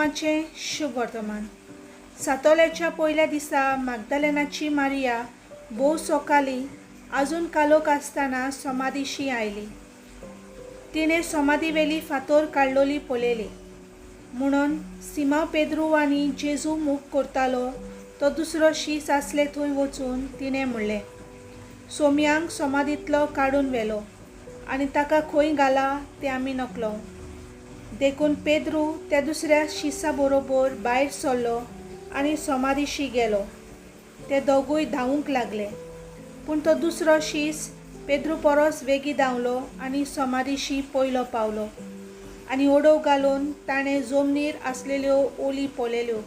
जेजूचें शुभवर्तमान. सातोल्याच्या पयल्या दिसा मागदालेनाची मारिया भोव सोकाली आजून कालोख आसतना समाधीशी आयली. तिणें समाधीवेली फातोर काडलोली पळयली. म्हणून सिमांव पेद्रू आनी जेजू मोग करतालो तो दुसरो शीस आसले थंय वचून तिणें म्हणलें, सोमयांक समाधींतलो काडून व्हेलो आनी ताका खंय घाला तें आमी नकळो. देखून पेद्रू त्या दुसऱ्या शिसा बरोबर भायर सरलो आनी समाधीशी गेलो. ते दोगूय धांवूंक लागले, पूण तो दुसरो शीस पेद्रू परस वेगीं धांवलो आनी समाधीशी पयलो पावलो आनी ओडोव घालून ताणें जमनीर आसलेल्यो ओली पळयल्यो,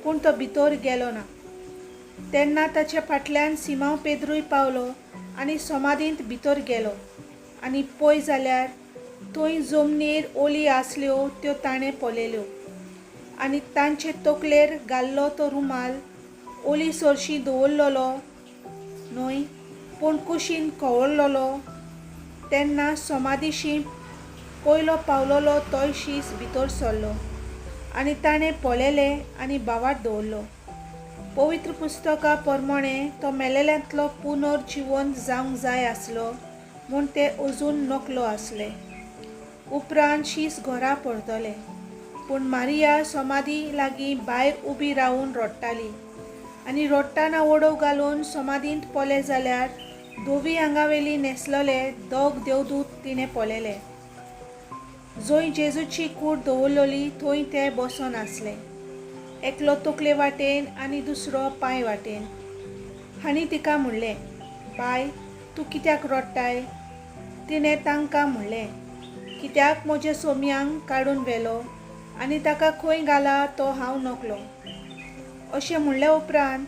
पूण तो भितर गेलो ना. तेन्ना ताच्या फाटल्यान सिमांव पेद्रूय पावलो आनी समाधींत भितर गेलो आनी पळय जाल्यार थंय जमनीर ओली आसल्यो त्यो ताणें पळयल्यो आनी तांचे तकलेर घाल्लो तो रुमाल ओली सरशी दवरलेलो न्हय, पूण कुशीन कवळलेलो. तेन्ना समाधीशी पयलो पावलेलो तोय शीस भितर सरलो आनी ताणें पळयलें आनी भावार्त दवरलो. पवित्र पुस्तका प्रमाणें तो मेलेल्यांतलो पुनर्जिवंत जावंक जाय आसलो म्हूण ते अजून नकळो आसले. उपरांत शीस घरा परतले, पूण मारिया समाधी लागीं भायर उबी रावून रडटाली आनी रडटाना ओडोव घालून समाधींत पळय जाल्यार धवी आंगावेली न्हेसलेले दोग देवदूत तिणें पळयले. जंय जेजूची कूड दवरलेली थंय ते बसून आसले, एकलो तकले वाटेन आनी दुसरो पांय वाटेन. हांणी तिका म्हणलें, बाय, तूं कित्याक रडटाय? तिणें तांकां म्हणलें, कित्याक म्हज्या सोमयांक काडून व्हेलो आनी ताका खंय घाला तो हांव नकळो. अशें म्हणल्या उपरांत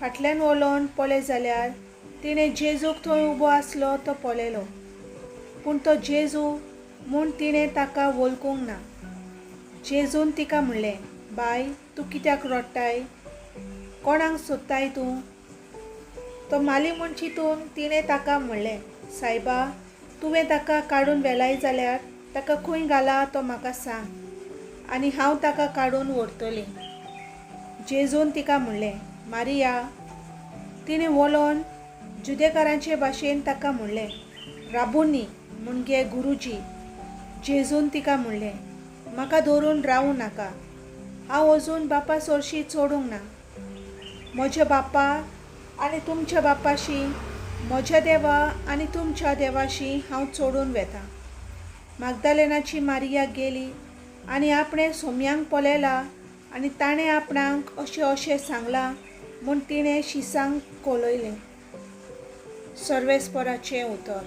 फाटल्यान वळोन पळय जाल्यार तिणें जेजूक थंय उबो आसलो तो पळयलो, पूण तो जेजू म्हूण तिणें ताका वळखूंक ना. जेजून तिका म्हणलें, बाय, तूं कित्याक रडटाय? कोणाक सोदताय तूं? तो माली म्हूण चिंतून तिणें ताका म्हणलें, सायबा, तुवें ताका काडून व्हेलाय जाल्यार ताका खंय घाला तो म्हाका सांग आनी हांव ताका काडून व्हरतलीं. जेजून तिका म्हणलें, मारिया. तिणें वळोन जुदेकारांचे भाशेन ताका म्हणलें, राबुनी, म्हणजे गुरुजी. जेजून तिका म्हणलें, म्हाका धरून रावूं नाका, हांव अजून बापा सरशी चडूंक ना. म्हज्या बापा आनी तुमच्या बापाशी, म्हज्या देवा आनी तुमच्या देवाशी हांव चडून वेतां. मागदालेनाची मारिया गेली आनी आपणें सोमयांक पळयला आनी ताणें आपणाक अशें अशें सांगलां म्हूण तिणें शिसांक कळयलें. सर्वेस्पराचें उतर.